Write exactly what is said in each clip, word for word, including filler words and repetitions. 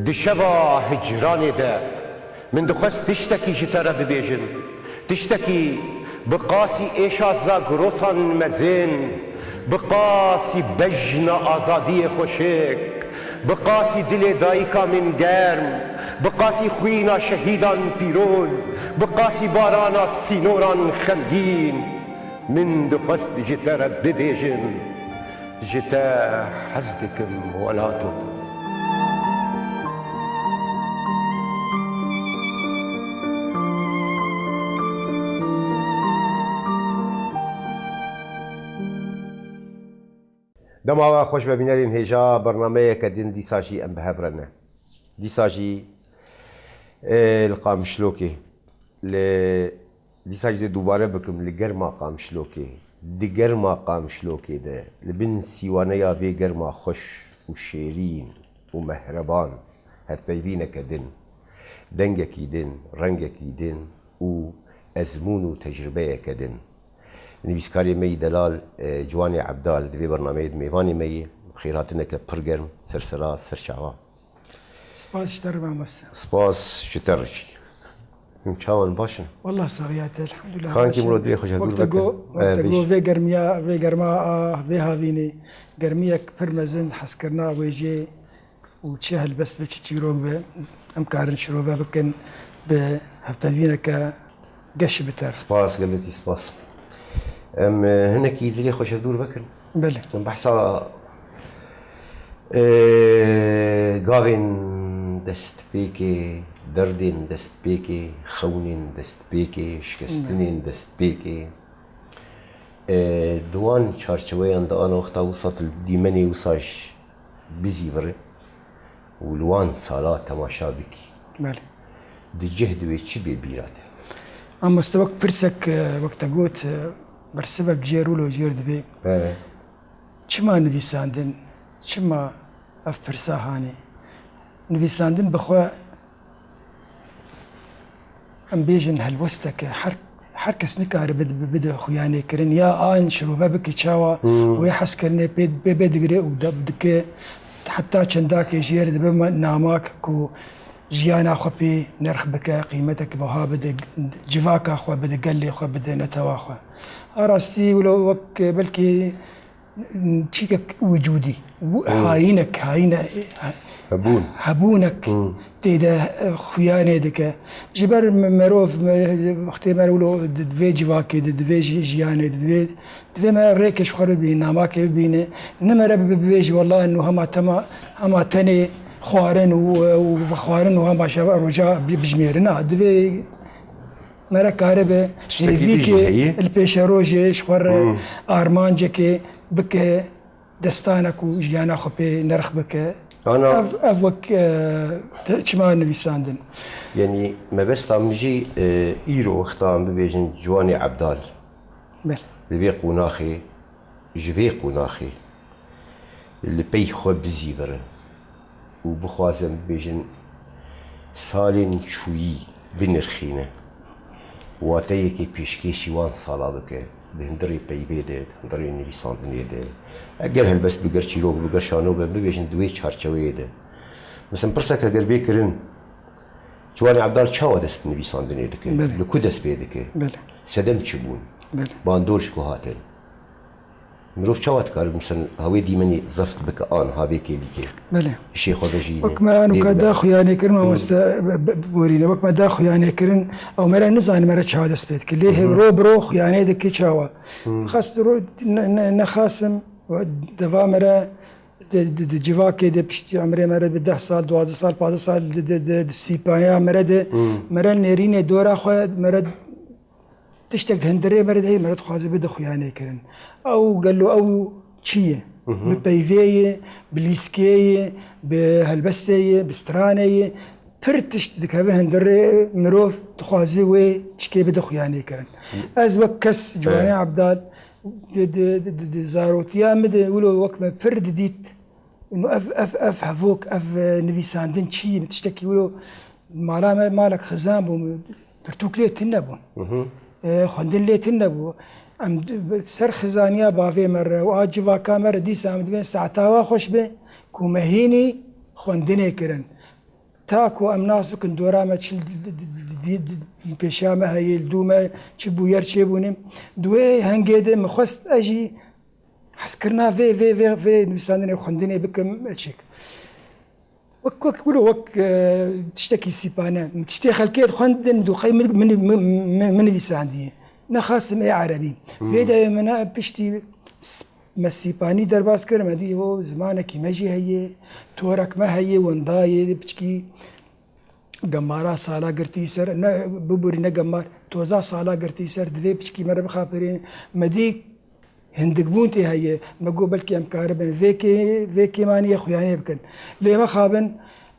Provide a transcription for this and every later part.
Di şeva hicranê de min dixwest tiştekî ji te re bibêjim. Tiştekî bi qasî êşa zagrosan mezin, bi qasî bejna azadiyê xweşik, bi qasî dilê dayika min germ, bi qasî xwîna şehîdan pîroz, bi qasî barana sînoran xemgîn, min dixwest ji te re bibêjim. Ji te hez dikim welato. Dema we xweş be bînerên hêja bernameyeke din dîsa jî em bi hev re ne. Dîsa jî, ê, li Qamişlokê, li, dîsa jî dê dubare bikim, li germa Qamişlokê, di germa Qamişlokê de, li bin sîwaneya vê germa xweş û şêrîn û mehreban, hevpeyvîneke din, dengekî din, rengekî din û ezmûn û tecrubeyeke din. Nivîskarê me yî delal, e, Ciwanê Ebdal, di vê bernameyê de mêvanê me yî, bi xêrhatineke pir germ, sersera, serçava. Spas ji te re mamoste. Spas ji te re jî. Hûn çawan baş in? Wallah saxiya te, elhamdulillah, Kankî baş in. Muro dilê xwe ji dûr Wek te veke. Go, wek Eh, te go vêj. Vê germiya, vê germa, ah, vê havînê. Germiyek pir mezin, hezkirina wêjê û çi helbest be, çi çîrok be, em karin şirove bikin bi hevpeyvîneke geş bi ter. Spas, gelekî spas. Em, e, hinekî dilê xwe ji dûr vekin. Belê. Em behsa, e, gavên destpêkê, derdên destpêkê, xewnên destpêkê, şikestinên destpêkê, e, di wan çarçeweyan de ana wexta wisa tu li dîmenê wisa ji bizîvire û li wan sala temaşa bikî. Belê. Di cih divê çi bê bîra te? Mamoste, wek pirsek, e, wek te got, e, bersivek jêr wilo jêr divê. He. Çima nivîsandin? Çima ev pirsa hanê? Nivîsandin bi xwe em bêjin helwesteke, her, her kes nikare bid-, bide xuyanê kirin, ya an şirove bike çawa Hmm. wê hezkirinê pê, pê bê digire û de-, dike, heta çendakê jê re dibe me-, namak ku jiyana xwe pê nirx bike, qîmetek biha bide, civaka xwe bide, gelê xwe bide, netewa xwe. A rastî wilo wek belkî çîkek wicûdî, wi-, Hmm. hayînek, hayîne-, Hebûn. hebûnek Hmm. tê de, e, xuyanê dike. Ji ber me-, merov, me-, wextê me wilo di, di vê civakê de, di vê ji-, jiyanê de, di vê, di vê me rêkê ji xwe bibîne, namakê bibîne. Ne mere bi-, bibêjî, "Wela eno hema tema, hema tenê xwarin û, û vexwarin û hema şeva roja bi-, bijmêre." Na, divê mere karibe Tiştekî hêvîkê din jî heye. li pêşerojê ji xwe re Hmm. armancekê bike, destana ku jiyana xwe pê nirx bike. Ana Ev, ev wek, e, te-, çima nivîsandin? Yanî mebesta min jî, e, îro wexta em bibêjin Ciwanê Ebdal. Belê. Li vê qonaxê, ji vê qonaxê li pey xwe bizîvire û bixwazin bibêjin salên çûyî binirxîne. Wateyekê pêşkêşî wan sala bike, di hundirê peyvê de, di hundirê nivîsandinê de, eger helbest bi, ger çîrok bi, ger şano be, bibêjin di wê çarçeweyê de. Mesela pirsek eger bê kirin, Ciwanê Ebdal çawa dest bi nivîsandinê dike? Belê. Li ku dest pê dike? Belê. Sedem çi bûn? Belê. Bandor ji ku hate? Mirov çawa dikare, mesela, ha wê dîmenê zeft bike an, ha vê kêlîkê? Belê. Hişê xwe vejîne, Wek me lê anûka bige. da xuyanê kirin, Hmm. mamoste, bi-, bi-, biborîne. Wek me da xuyanê kirin, ew mere nizane mere çawa dest pê dike. Lê Hı hı. ro bi ro xuyanê dike çawa? Hmm. Xas ro-, ne, ne, nexasim, deva mere di, di, di civakê de piştî emrê mere bi deh sal, duwazdeh sal, pazdeh sal di, di, di, di sîpaniya mere de, Hmm. mere nêrînê dora xwe, mere tiştek di hundirê mere de heye, mere dixwaze bide xuyanê kirin. Ew gelo ew çi ye? Hı hı. Bi peyvê ye, bi lîskê ye, bi helbestê ye, bi stranê ye. Pir tişt dikeve hundirê, mirov dixwaze wê çikê bide xuyanê kirin. Ez wek kes, Ciwanê Evet. Ebdal, di, di, di, di, di zarotiya min de wilo wek me pir didît. Û ev, ev, ev hevok, ev, e, nivîsandin çi ye? Tiştekî wilo mala me malek xizan bû, pirtûk lê tune bûn. Hı hı. E, xwendin lê tune bû. Em di, ser xizaniya bavê me re û a civaka me re dîsa em dibên saeta wa xweş be ku me hînî xwendinê kirin. Ta ku em nas bikin dora me çi li, li, li, li, li, li pêşiya me heye, li dû me çi bûyer çêbûne. Di wê hengê de min xwest ez jî hezkirina vê, vê, vê, vê nivîsandinê xwendinê bikim, çêk. Wek, wek, wilo wek, e, tiştekî sîpane. Min tiştê xelkê dixwendin, du qey min, min, min, min, min nivîsandiye. Nexasim ê erebî. Hmm. Vê de min piştî s-, me sîpanî derbas kir, me dî, ho, zimanekî me jî heye, torek me heye, wenda yê piçkî gemara sala girtî ser, ne, biborî ne gemar, toza sala girtî ser, divê piçkî me re bixapirîne. Me dî hindikbûn tê heye. Me got belkî em karibin vê kê-, vê kêmaniyê xuyanê bikin. Lê mexabin,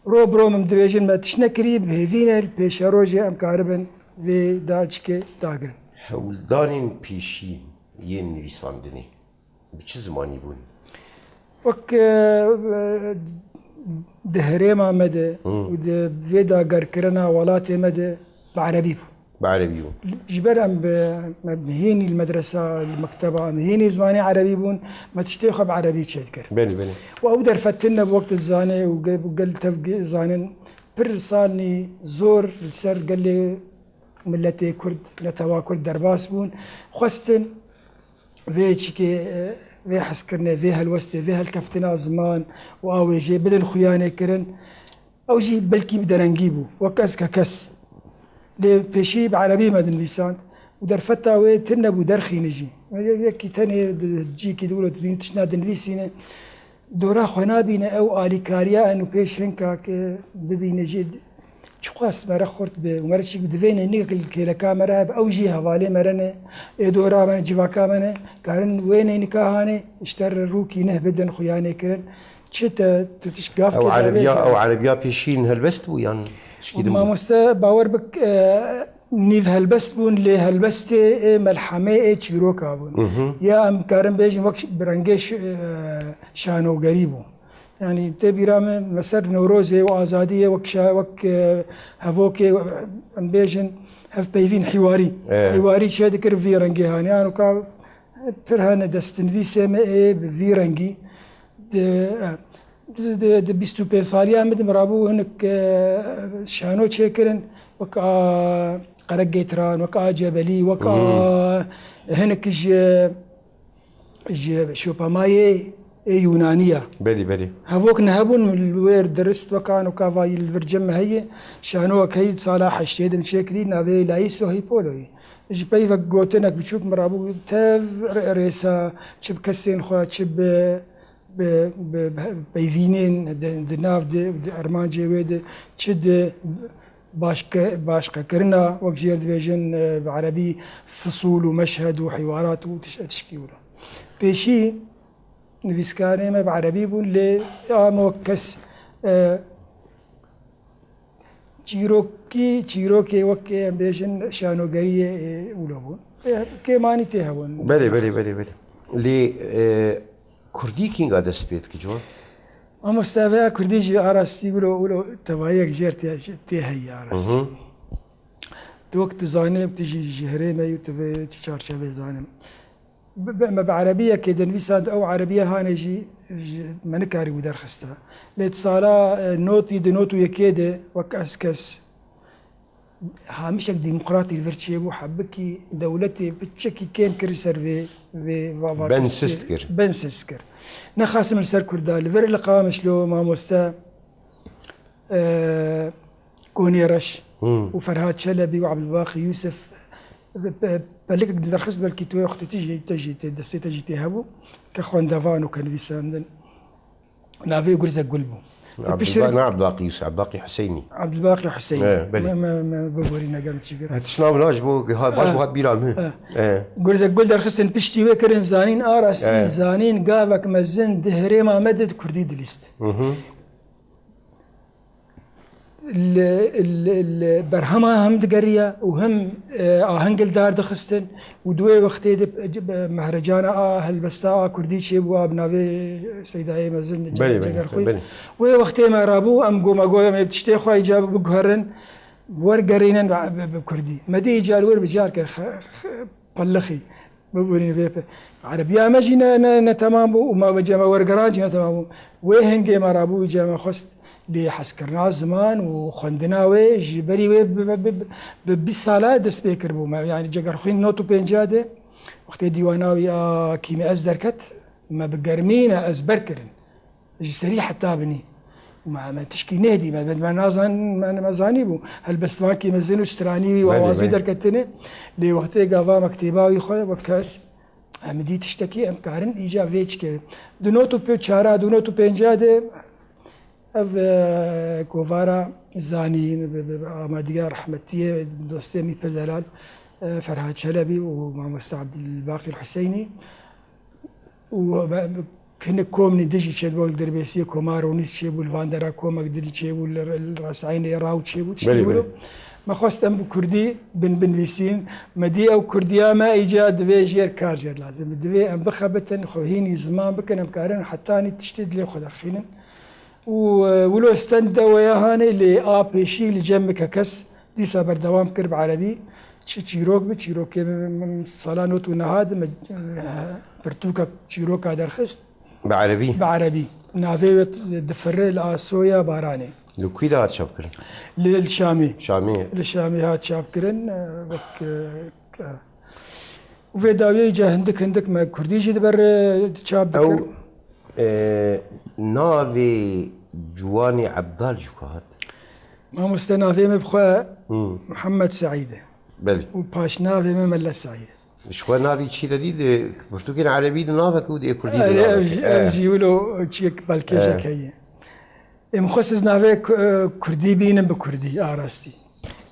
ro bi ro min dibêjin me tişt nekirî, bi hêvî ne, li pêşerojê em karibin vê daçikê dagirin. Hewldanên pêşî yên nivîsandinê bi çi zimanî bûn? Wek, e, di herêma me de Hmm. û di vê dagerkirina welatê me de bi erebî bû. Bi erebî bû. Ji ber em bi, me hînî li medresa, li mekteba, em hînî zimanê erebî bûn, me tiştê xwe bi erebî çêdikir. Belê, belê. Û ew derfetin nebû, wek tu dizanê û ge-, û gel tev ge-, zanin, pir salnî zor li ser gelê miletê Kurd, netewa Kurd derbas bûn. Xwestin vê çikê, vê hezkirinê, vê helwestê, vê helkeftina ziman û awêjê bidin xuyanê kirin. Ew jî belkî bi derengî bû, wek ez ke kes. Lê pêşî bi erebî me dinivîsand û derfeta wê tune bû, derxîne jî. Ye-, yekî tenê di cîkî di wilo dibîn tiştna dinivîsîne. Dora xwe nabîne ew alîkariya en û pêş hinka ke bibîne jî çiqas me re xurt be û me re çîk bi divê ne nik li kêleka me re hebe, ew jî hevalê me re ne, ê dora me ne, civaka me ne, karin wê neynika hanê, ji te re rûkî neh bidin xuyanê kirin. Çi te, tu tişt gav Ew kê erebiya, davêje? Ew erebiya pêşîn helbest bû yan tişkî din bû? Mamoste, bawer bik, e, nîv helbest bûn, lê helbestê ê melhemê ê çîroka bûn. Mhm. Ya em karin bêjin wek ş-, bi rengê ş-, e, şanogerî bû. Yani tê bîra min, me ser Newrozê û Azadiyê wek şa-, wek, e, hevokê, em bêjin, hevpeyvîn hîwarî. E. Hîwarî çê dikir vî rengê hanê. Yan weka pir hene destinivîsê me ê bi vî rengî. Di, e, di, di, di bîst û pênc saliya min de min rabû hinek, e, şano çêkirin, wek a Qeregêtiran, wek a Cebelî, wek a Hmm. hinek ji, ji şopamayê ê Yûnaniya. Belê, belê. Hevok nehebûn, li wêr dirist wekan û kava yî li vir cem me heye, şano wek heyî sala heştê de min çêkirî, navê Laiso Hipoloyî. Ji peyvek gotinek biçûk min rabû tev rê-, rêsa çi bi kesên xwe, çi bi bi, bi, bi peyvînên di, di nav de, di armancê wê de, çi di başke-, başqekirina, wek jêr dibêjin, e, bi erebî fisûl û meşhed û hîwarat û tiş-, tişkî wilo. Pêşî nivîskarê me bi erebî bûn, lê ya me wek kes, e, Çîrokî, çîrokê wek em bêjin şanogeriyê, e, wilo bûn. E, kêmanî tê hebûn. Belê, belê, belê, belê. Lê, e, kurdî kînga dest pê dike ciwan? Mamoste, vêya kurdî jî a rastî wilo, wilo tevayek jêr tê, tê heye a rastî. Hı hı. Tu wek tu zanî, tu jî ji herêmê yî, tu vê çi çarçevê zanî. Bi, bi, me bi erebiyekê dinivîsand, ew erebiya hanê jî, jî me nikarîbû derxista. Lê di sala, e, notî, di not û yekê de wek ez kes hamişek demokratî li vir çêbû, hebikî dewletê piçekî kêm kir ser vê, vê va-, va-, Ben kes-, sist kir. Ben sist kir. Nexasim li ser Kurda, li vir li Qamişlo mamoste, e, Konê Reş Hmm. û Ferhat Çelebî û Abdulbaqî Yusuf, pe-, pe-, pelikek diderxist, belkî tu wê wextê tu jî, te jî, te destê te jî tê hebû, ke xwendevan û ke nivîsandin. Navê Gurze Gul bû. Te Abdulba-, piştre ne Abdulbaqî Yusuf, Abdulbaqî Huseynî. Abdulbaqî Huseynî. He, belê. Me, me, me biborîne gel çi gir. He, tişt nav naj bû, ha, baş He. Hat bîra min. He. He. Gurze Gul derxistin piştî wê kirin zanîn, a rastî He. zanîn, gavek mezin di herêma me de di kurdî dilîst. Hı hı. Li, li, li berhema hem digeriya û hem, e, aheng li dar dixistin û di wê wextê de, e, mehrecana a helbesta a kurdî çêbû, a bi navê Seydayê Mezin, Belê, belê, Cegerxwî. belê. Wê wextê me rabû, em goma goya me tiştê xwe îca biguherin, wergerînin bi, bi, bi kurdî. Me dê îca li wir bi car kir, xe-, xe-, Pellixî. Biborîn vê pe-, erebiya me jî ne, ne, ne temam bû û me, me cem wergeran jî ne temam bû. Wê hingê me rabû, cem me xwest Lê hezkirina ziman û xwendina wê ji berî wê bi, bi, bi, bi bîst sala dest pê kiribû. Me, yanî cegerxwîn not û pêncî de wextê dîwana wî a kîmî ez derket, me bi germî me ezber kirin. Ji serî heta binî. Me, me tişkî nêdî, me, me nazan, me, me zanîbû. Helbestvankî mezin û stranî wî û Belê, awazî belê. derketine. Lê wextê gava me kitêba wî xwe, wek ez, em dî tiştekî em karin îca vê çike. Di not û pê-, çara, di not û pêncî de ev, e, kovara zanîn, bi, bi, bi amadiya rehmetiyê, dostê mî pir delal, e, Ferhat Çelebî û mamoste Abdulbaqî Huseynî û be-, hinek komnî dijî çêbû, li Dirbêsiyê koma ronîs çêbû, li van dera komek din çêbû, li, li Resaynê raw çêbû, tiştî Belê, wilo. belê. Me xwest em bi kurdî bin, binivîsîn. Me dî ew kurdiya me îca divê ji yer kar jêr lazim. Divê em bixebitin, xwe hînî ziman bikin, em karin hetanî tiştê dilê xwe derxînin. Û, e, wilo stend de weya hanê lê a pêşî li cem min kekes dîsa berdewam kir bi erebî. Çi çîrok bi, çîrokê min, min sala not û neha de me, e, pirtûkek çîroka derxist. Bi erebî? Bi erebî. Navê wê difire li Asoya Baranê. Li kû de hat çapkirin? Li, li Şamê. Şamê. Li Şamê hat çapkirin, e, wek, e, Û vê dawiyê ca hindik hindik me kurdî jî di ber, e, çap dikir. Ew, e, navê Ciwanê Ebdal ji ku hat? Mamoste, navê me bi xwe Hmm. Mihemed Seîd e. Belê. Û paşnavê me Mele Seîd. Ji xwe navî çi de dî, di pirtûkên erebî di navek û di kurdî di Erê, ev navek. jî, ev Eh. jî wilo çiyek belkêşek Eh. heye. Ê, min xwest ez navê ku-, e, kurdî bînim bi kurdî, a rastî.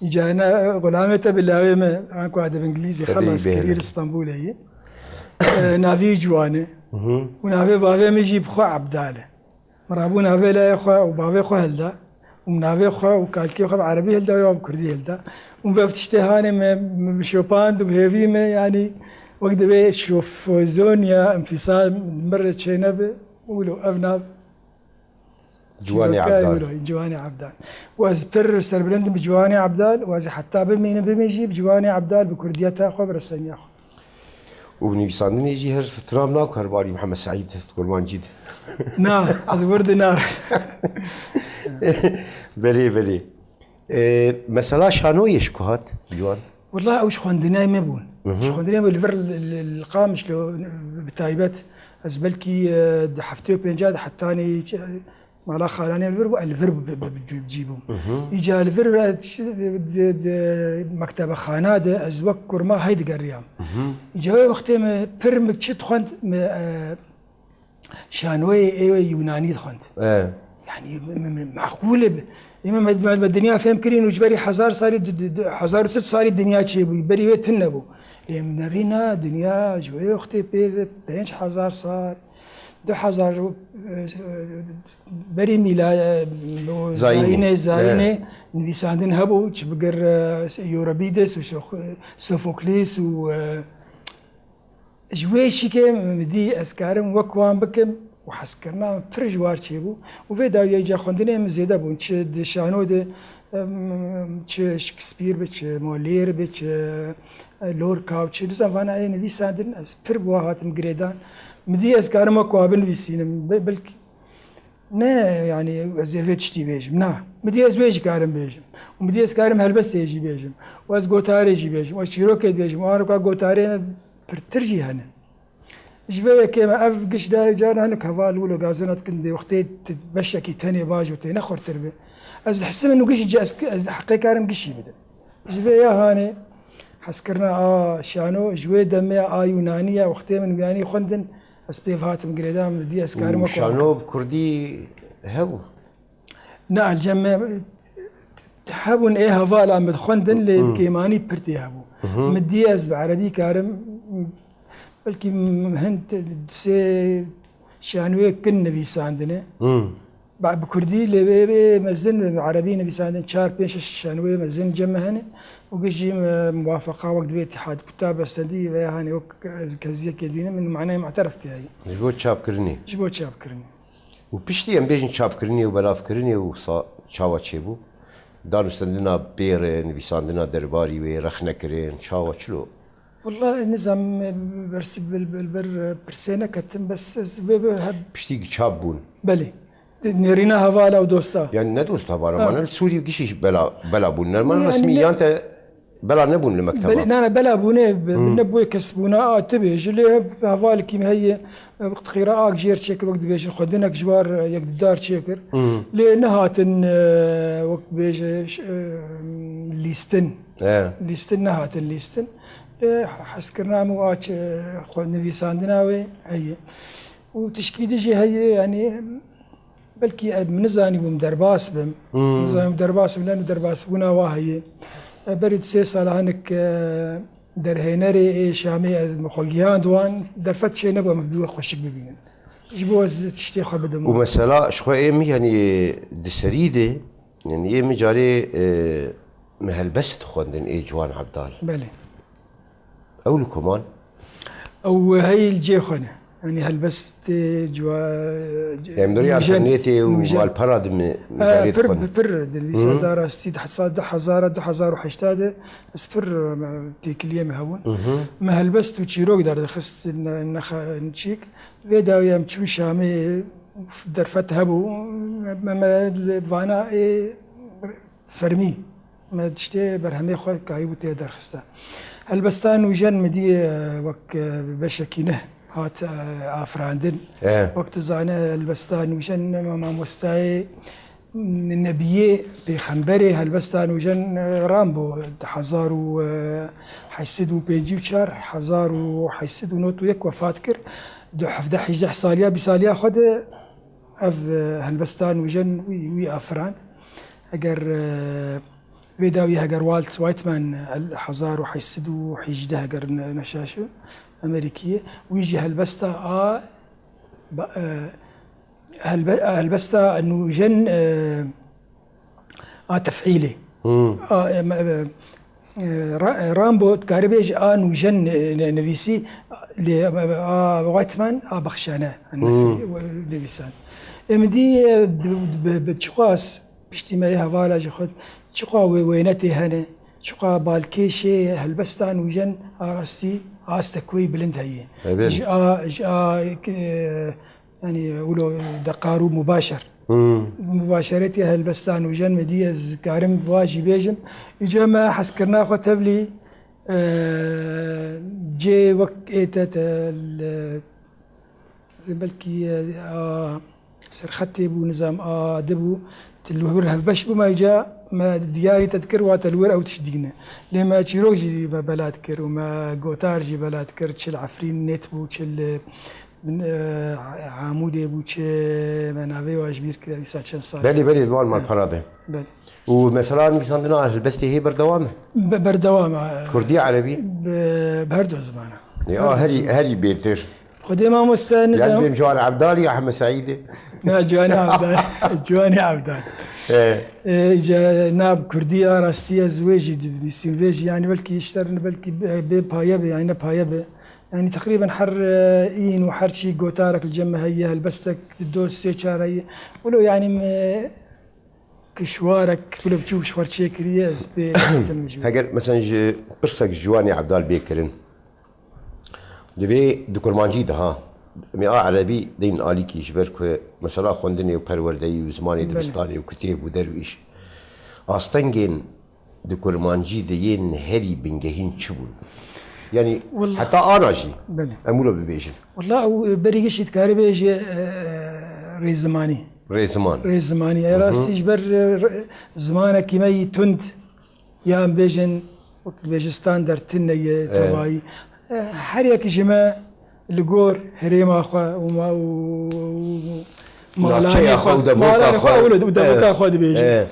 Îca ne, e, xulamê te bi lawê me, an ku adeb Îngilîzî Xwedê xelas bihêle. kirî li Stenbolê yî. E, navî wî Ciwan e. Mhm. Û navê bavê min jî bi xwe Ebdal e. Min rabû navê layê xwe û bavê xwe hilda. Û min navê xwe û kalkê xwe bi erebî hilda ya bi kurdî hilda. Û min bi ev tiştê hanê me, me bi şopand û bi hêvî me, yanî wek divê şofozon ya enfîsal min re çênebe. Û wilo ev nav Ciwanê Çîroka Ebdal. Wilo, Ciwanê Ebdal. Û ez pir serbilind im bi Ciwanê Ebdal û ez ê heta bimînim, bimînim jî bi Ciwanê Ebdal, bi kurdiyeta xwe, bi reseniya xwe. Û bi nivîsandinê jî her tiram naku her barî Mihemed Seîd Kurmancî de. Na, ez wir di nar. Belê, belê. E, mesela şanoyê ji ku hat, Ciwan? Wela ew ji xwendinayê me bûn. Mhm. Ji xwendinayê me li vir li, li, li Qamişlo bi taybet ez belkî, e, di heftê û pênca de hetanî ç-, mala xalanê li vir bû, ez li vir bi, bi, bi, bi cî bûm. Mhm. Îca li vir, e, ç-, di, di, mektebexana de ez wek kurma hey digeriyam. Mhm. Îca wê wextê me pir min çi dixwend, me, e, Şanoyê ê wê Yûnanî dixwend. E. Yanî, me, me, me, meqûl e. Ê me, me, me, me dinya fêm kirîn û ji berî hezar salî, di, di, di, hezar û sed salî dinya çêbûyî. Berî wê tune bû. Lê min nerîna dinya ji wê wextê pê ve pênc hezar sal, du hezar û, e, berî mîla-, e, û Zayînê. Zayînê, Zayînê Evet. nivîsandin hebû. Çi bigir, e, Euripides û Sof-, Sofoklîs û, e, Ji wê şikê min dî ez karim wek wan bikim û hezkirina min pir ji war çêbû û vê dawiyê ca xwendinê min zêde bûn. Çi di şano de, em, çi Shakespeare be, çi Molière be, çi, e, Lorca û çi nizam vana ê nivîsandin, ez pir bi wan hatim girêdan. Min dî ez karim wek wan binivîsînim. Be-, belkî Ne, yanî ez ê vê tiştî bêjim. Na. Min dî ez wê jî karim bêjim. Û min dî ez karim helbestê jî bêjim. Û ez gotarê jî bêjim. Û ez çîrokê dibêjim. Û aroka gotarê me pirtir jî hene. Ji vê yekê me ev giş dayê caran hinek heval wilo gazina dikin dê wextê ti-, beşekî tenê bajo tê ne xurtir be. Ez dihisimin û gişî ci ez, ez heqê karim gişî bidim. Ji vê ya hanê hezkirina a şano, ji wê demê a Yûnanî ya wextê min Yûnanî xwendin, ez pêv hatim girêdan, min dî ez karim Û wek wan şano bikim. bi kurdî hebû? Ne, el cem me hebûn ê hevala min dixwendin, lê Hmm. bi kêmanî pir tê hebû. Mhm. Min dî ez bi erebî karim, belkî hin sê şanoyê kin nivîsandine. Hmm. Ba-, bi kurdî lê vê, vê mezin ve bi erebî nivîsandin çar, pênc, şeş şanoyê mezin cem me hene û gişî me muwafeqa wek divê îtîhad kuta bestendî ve hanê wek ez keziyekê dînim min manayê mu'teref tê heye. Ji bo çapkirinê. Ji bo çapkirinê. Û piştî em bêjin çapkirinê û belavkirinê û sa-, çawa çêbû? Danûstendina pêre, nivîsandina derbarî wê, rexnekirin, çawa çilo? Wallahî nizam, e, bersî bil, bil, bil, e, pirsê neketim, bes ez vê, vê, he- Piştî çap bûn. Belê. Nêrîna hevala û dosta. Yani ne dost hevala, Ha. ma ne li Sûrî gişî bela, bela bûn. Ne, ma Yani resmî ne- yan te bela nebûn li mekteba. Belê, nana, bela bûne, be-, Hmm. ne boy kes bûna, a, tu bêjî, lê hevalekî me heye, e, qîra ak jêr çêkir, wek dibêjin, xwedinek ji war, e, yekdidar çêkir. Hmm. Lê nehatin, e, wek bêje, ş-, e, lîstin. He. Lîstin nehatin lîstin. Lê hezkirina min û a çi, xwe nivîsandina wê heye. Û tişkî din jî heye, yani, belkî ez nizanîbûm derbas bim. Hmm. Nizanîbûm derbas bim, lê derbasbûna wa heye. E, berî sê sala hinek, e, derhênerê ê Şamê ez min xwe gihand wan, derfet çê nebû em bi wê xweşik bibînin. Ji bo ez tiştê xwe bidim. Û mesela ji xwe ê min, yani, di serî de, yani, ê min carê, e, min helbest dixwendin ê Ciwan Ebdal. Belê. Ew li ku man? Ew hey li cê xwe ne. Yanî helbestê ciwa-, Em dûrî nûjen, enternetê û nûjen. malpera di mi-, Ha, mijarê pir, dixwin. pir di nivîsa Hı. da rastî di hesa-, du hezar, du hezar û heşta de ez pir, e, têkiliyê me hebûn. Hı hı. Me helbest û çîrok derdixist ne-, nexa-, çîk. Vê dawî em çûn Şamê derfet hebû. Me, me li vana ê fermî. Me tiştê berhemê xwe karîbû tê derxiste. Helbesta nûjen min dî, e, wek, e, beşekî ne hat, e, afirandin. E. Wek tu zane helbesta nûjen me mamostayê nebiyê pêxemberê helbesta nûjen, e, Rambo di hezar û heşt sed û pêncî û çar, hezar û heşt sed û nod û yek wefat kir. Di hevdeh hejdeh saliya, bîst saliya xwe de ev, e, helbesta nûjen wî, wî afirand. Eger, e, vê dawî heger Walt Whiteman, el-, hezar û heşt sed û hejdeh eger ne-, neşaşim, Amerîkî ye, wî jî helbesta a, ba-, e, helbe-, helbesta nûjen, e, a tefîlê. Hmm. A, e, me, e, e, Ra-, Rambo dikarî bêje a nûjen, e, ne-, nivîsî, lê, e, a Whiteman a bexşane, Hmm. nivîsan. Em dî, e, bi, bi, bi çiqas piştî me yê hevala ji xwe, çiqa wê wênetê hene, çiqa balkêşê helbesta nûjen a rastî astek wê bilind heye. Evet. Ji a, ji a, e, yanî wilo deqar û mubaşer. Hmm. Mubaşeretê helbesta nûjen me dî ez karim wa jî bêjim. Îca me hezkirina xwe tevlî, e, cê wek ê te te li Belkî, e, a, serxetê bû, nizam a di bû. Tu li wir hevbeş bû, me îca me diyarî te dikir, wa te li wir ew tişt dîne. Lê me çîrok jî me bela dikir û me gotar jî bela dikir. Çi li Efrîn net bû, çi li, e, Amûdê bû, çi me navê wa ji bîr kir, dîsa çend sal. Belê, belê, li wan malpera de. Belê. Û mesela nivîsandina helbestê hê berdewam e? Be-, berdewam e. Kurdî, erebî? Bi, bi her du zimana. Ê, Her a, du herî, zimana. herî bêtir. Xwedê mamoste Yani nizam. bêm Ciwan Ebdalî ya Heme Seîdê? Na, Ciwanê Ebdal. Ciwanê Ebdal. E. E, ca-, na, bi kurdî ya rastî ez wê jî dibîsim. Vê jî, yani belkî ji te re belkî bê, bê paye be, yani ne paye be. Yani teqrîben her, e, în û her çî gotarek li cem me heye, helbestek, du, sê, çar heye. Wilo yani me Kişwarek wilo biçûk ji xwe çêkiriye, ez pê tim ji. Heger, mesela, ji pirsek ji Ciwanê Ebdal bê kirin, divê di kurmancî de ha, em ê a erebî deyn alîkî, ji ber ku mesela xwendinê û perwerdeyî û zimanê Belê. dibistanê û kitêb û derwîş, astengên di kurmancî de yên herî bingehîn çi bûn? Yanî Wallah. heta ana jî Belê. em wilo bibêjin. Wallah, ew, e, berî giştî dikarî bêje, e, rêzimanî. Rêziman. Rêzimanî. Hı hı. Rastî ji ber, e, re-, zimanekî me yî tund, yan bêjin, wek dibêjin standard tune ye Evet. tevayî. E, her yek ji me li gor herêma xwe û ma-, û, û Navçeya malanê xwe û xwe, devoka malanê xwe xwe. û devoka Evet. xwe dibêjin. Evet.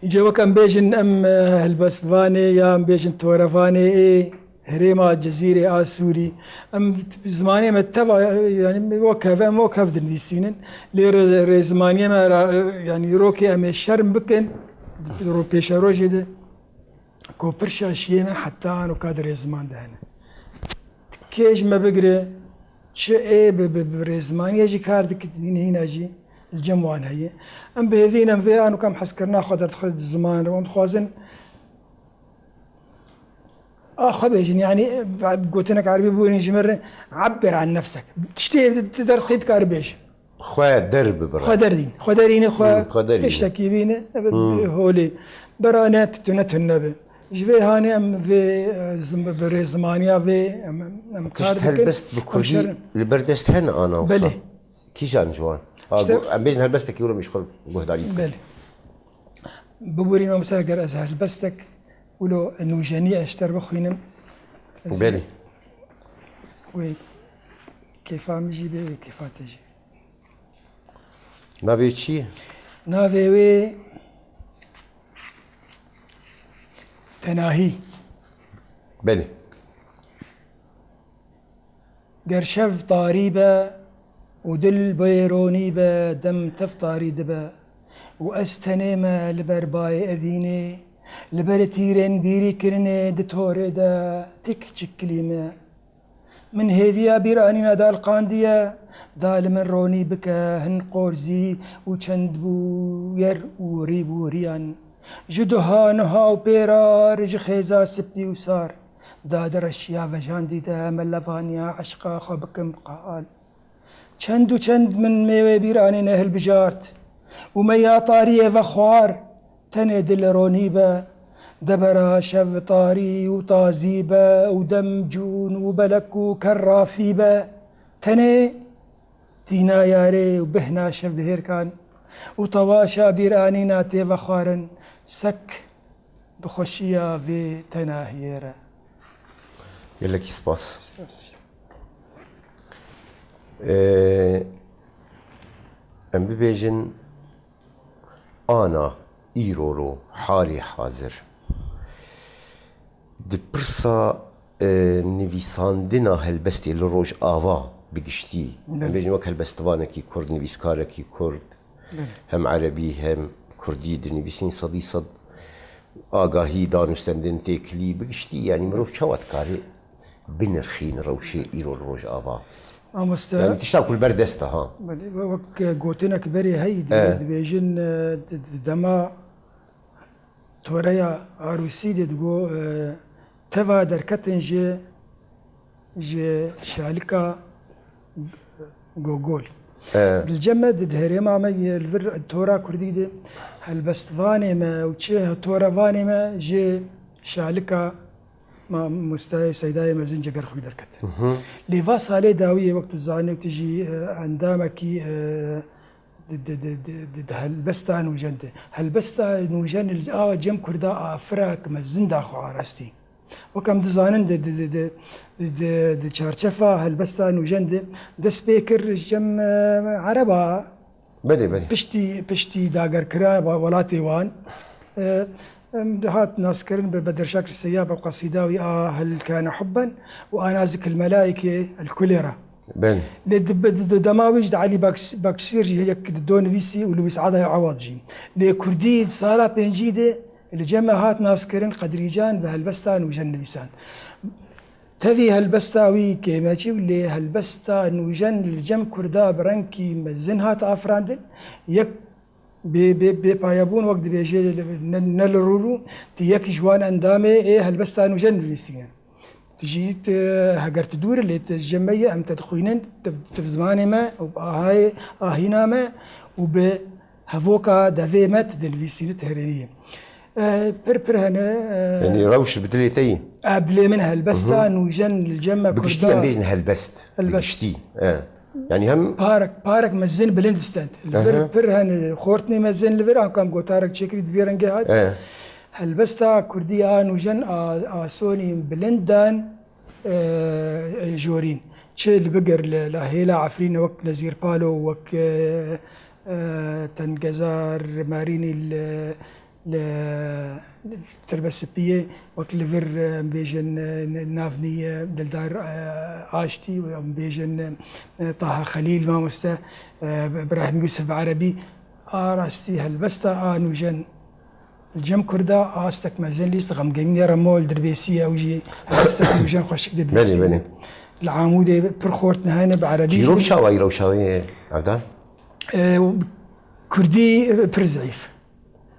Îca wek em bêjin, em, e, helbestvanê ya em bêjin torevanê ê herêma Cezîrê a Sûrî. Em zimanê me teva, yani wek hev, em wek hev dinivîsînin. Lê re-, rêzimaniyê me ra-, yani rokê em ê şerm bikin, ro-, pêşerojê de ku pir şaşiyê me heta anoka di rêziman de hene. Kê ji me bigire, çi ê bi, bi, bi rêzimaniyê jî kar dikin, hîn hîna jî li cem wan heye. Em bi hêvî ne, em vê anoka em hezkirina xwe derdixin di ziman re, em dixwazin a xwe bêjin, yani, e, gotinek erebî bûrin ji me re, "Ebbir an nefsek." Tiştê tu derdixî dikarî bêjî. Xwe der bibire. Xwe derîn. Xwe derîne xwe Hmm, xwe derîne. Tiştekî bîne, ebe Hmm. holê. Berane tune tune be. Ji vê hanê em vê, e, zim-, bi rêzimaniya vê em, em kar Tişt dikin. Helbest bi Em kurdî şer- li ber dest hene ana wisa? Belê. Kîjan ji wan? Ha, İşte- gu-, em bêjin helbestekî wilo min ji xwe guhdarî bikin. Belê. Biborîno mesela ger ez helbestek wilo nûjenî ez ji te re bixwînim. Ez Belê. Wê kêfa min jî bê, wê kêfa te jî. Navê çi ye? Navê wê Tenahî. Belê. Ger şev tarî be û dil bê ronî be, dem tev tarî dibe û ez tenê me li ber bayê evînê, li ber tîrên bîrîkirinê di torê de tik çikilî me. Min hêviya bîranîna dalqandiye, da li min ronî bike hin qorzî û çend bûyer û rîbûriyan. Ji duha nuha û pêrar, ji xêza sipî û sar, da di reşiya vejandî de me levaniya eşqa xwe bikim qal. Çend û çend min mêwê bîranînê hilbijart û me ya tariyê vexwar, tenê dil ronî be, debera şev tarî û tazî be û dem cûn û belek û kerrafî be, tenê tîna yarê û bihna şevbihêrkan û tewaşa bîranîna tê vexwarin, sek bi xweşiya vê tenahiyê re. Gelekî spas. Spas. Ee, em bibêjin ana îroro halê hazir di pirsa, e, nivîsandina helbestê li Rojava bi giştî, em Belê. bêjin wek helbestvanekî kurd, nivîskarekî kurd, Belê. hem erebî hem kurdî dinivîsîn, sedî sed agahî, danûstendin, têkilî bi giştî, yanî mirov çawa dikare binirxîn rewşê îro li Rojava? Mamoste. Yanî tişta ku li ber dest e, ha. Belê, we-, wek, e, gotinek berê heyî, di-, E. dibêjin, e, di-, di-, dema toreya arûsî de digo, e, teva derketin ji, ji şalika Gogol. E. Li cem me di, di herêma me yê li vir tora kurdî de helbestvanê me û çi torevanê me ji şalika mamostayê Seydayê Mezin Cegerxwî derket. Mhm. Lê va salê dawiyê wek tu zanî û tu jî, e, endamekî, e, di, di, di, di, di, di helbesta nûjen de. Helbesta nûjen li ava cem kurda afirak mezin daxwe arastî. Wek em dizanin di, di, di, di, di, di, di çarçefa helbesta nûjen de dest pê kir ji cem, e, ereba Belê, belê. Piştî, piştî dagerkira we-, welatê wan, e, em, hat naskirin bi Bedir Şakir Seyyab û qesîda wî a Hel Kane Hubben û a Nazik el Melaike el Kulera. Belê. Lê di, di, di dema wî jî di Elî Baks-, Baksîr jî yek di do nivîsî û Lewîs Adayê Ewad jî. Lê kurdî di sala pêncî de li cem me hat naskirin, Qedrîcan bi helbesta nûjen nivîsand. Tevî helbesta wî kêmeçî û lê helbesta nûjen li cem kurda bi rengkî mezin hat afirandin. Yek bê, bê, bê payebûn wek dibêje ne, ne li rû rû, ti yek ji wan endamê ê helbesta nûjen nivîsîne. Ti jî ti, heger ti dûr lê ti ji cem me ye, em te dixwînin, ti, ti bi zimanê me û bi ahayê ahîna me û bi hevoka devê me ti dinivîsînî, ti herêmî yî. E, pir pir hene, e, Yanî rewş bi dilê te yî? E, dilê min helbesta Hı hı. nûjen li cem me Bi giştî kurda. Em bêjin helbest. Bi Helbest. giştî. E. Yanî hem Parek, parek mezin bilind stend. Li vir Aha. pir hene, xortnê mezin li vir, ankam gotarek çêkirî di vê rengê hat. E. Helbesta kurdî a nûjen a, a sonî bilind dan, e, e, jorîn. Çi li bigir li, li hêla Efrîn wek Nezîr Palo, wek, e, e, Tengezar Marînî li, li, li Tirbesipiyê, wek li vir, e, em bêjin, e, navnî, e, Dildar, e, Aştî, em bêjin, e, Taha Xelîl mamoste, e, Ibrahim Yusuf Erebî, a rastî helbesta a nûjen Li cem kurda astek mezin lîst xemgînî re mol dirbêsî ye, ew jî astek nûjen xweşik dirbêsî. Belê, belê. Li Amûdê pir xortine hene bi erebî jî. Çîrok çawa ye rewşa wê, Evda? E, kurdî, e, pir zeîf.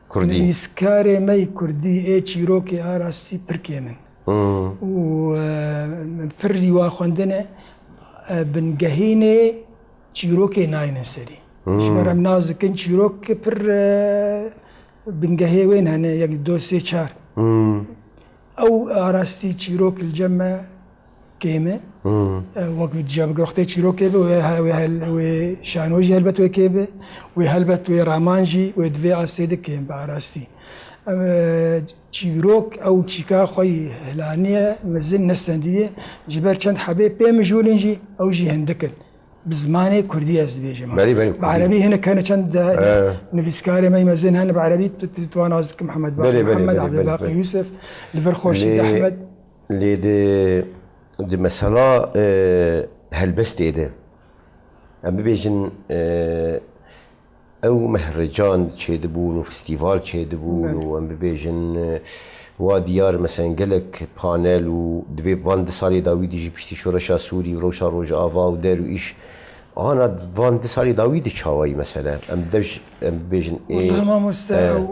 Kurdî. Nivîskarê me yî kurdî ê çîrokê a rastî pir kêm in. Hmm. Û, e, pir jî wa xwendine, e, bingehînê çîrokê naynin serî. Ji ber em nas dikin çîrok pir, e, bingehê wên hene, yek, du, sê, çar. Ew arastî çîrok li cem me kêm e. E, wek cem girxtê çîrokê be, wê he-, wê hel-, wê şano jî helbet wê kêm be, wê helbet wê raman jî, wê di vê astê de kêm be arastî. Em, e, çîrok ew çîka xwe yî hilaniye, mezin nestendiye, ji ber çend hebê pê mijûlin jî, ew jî hindik in. Bi zimanê kurdî ez dibêjim. Belê, belê, Bi kurdî. Erebî hinek hene çend de E. nivîskarê me yî mezin hene bi erebî, tu, tu, tu wan nas dikim Mihemed Baqî Belê, belê, Mihemed, belê, Abdulbaqî belê, belê. Yusuf, li vir Xurşîd Lê, Ehmed. lê di, di mesela, e, helbestê de, em bibêjin, e, ew mehrecan çêdibûn û festîval çêdibûn Belê. û em bibêjin, e, wa diyar, meselen, gelek panel û divê van du salê dawî de jî piştî şoreşa Sûrî û rewşa Rojava û der û îş, ana van du salê dawî de çawayî mesele? Em dev ji, em bibêjin, ê, Wela mamoste, e, ew,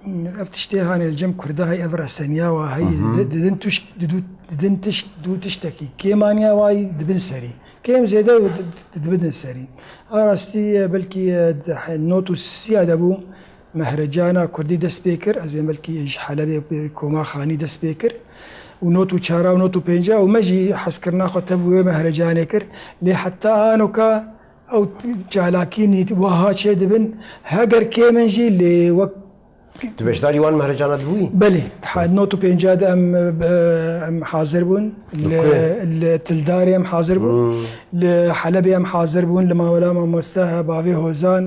e, ev tiştê hanê li cem Kurda heye, ev reseniya wa heye, Mhm. di, didin tuş-, didu-, didin tişt, du tiştekî. Kêmaniya wa yî dibin serî. Kêm zêde di, di, dibidin serî. A rastî, e, belkî, e, di he-, not û sisiya de bû, mehrecana kurdî dest pê kir. Ez ê belkî ji Helebê bi Koma Xanî dest pê kir. Û not û çara û not û pênca û me jî hezkirina xwe tev wê mehrecanê kir. Lê heta anoka ew çalakî nît-, wiha çêdibin. Heger kêm in jî lê wek Tu beşdarî wan mehrecana dibûyî? Belê, di he-, not û pênca de em, e, em hazir bûn. Li, Li ku? li Tildarê em hazir bûn. Hmm. Li Helebê em hazir bûn. Li Mawela Mamoste Bavê Hozan,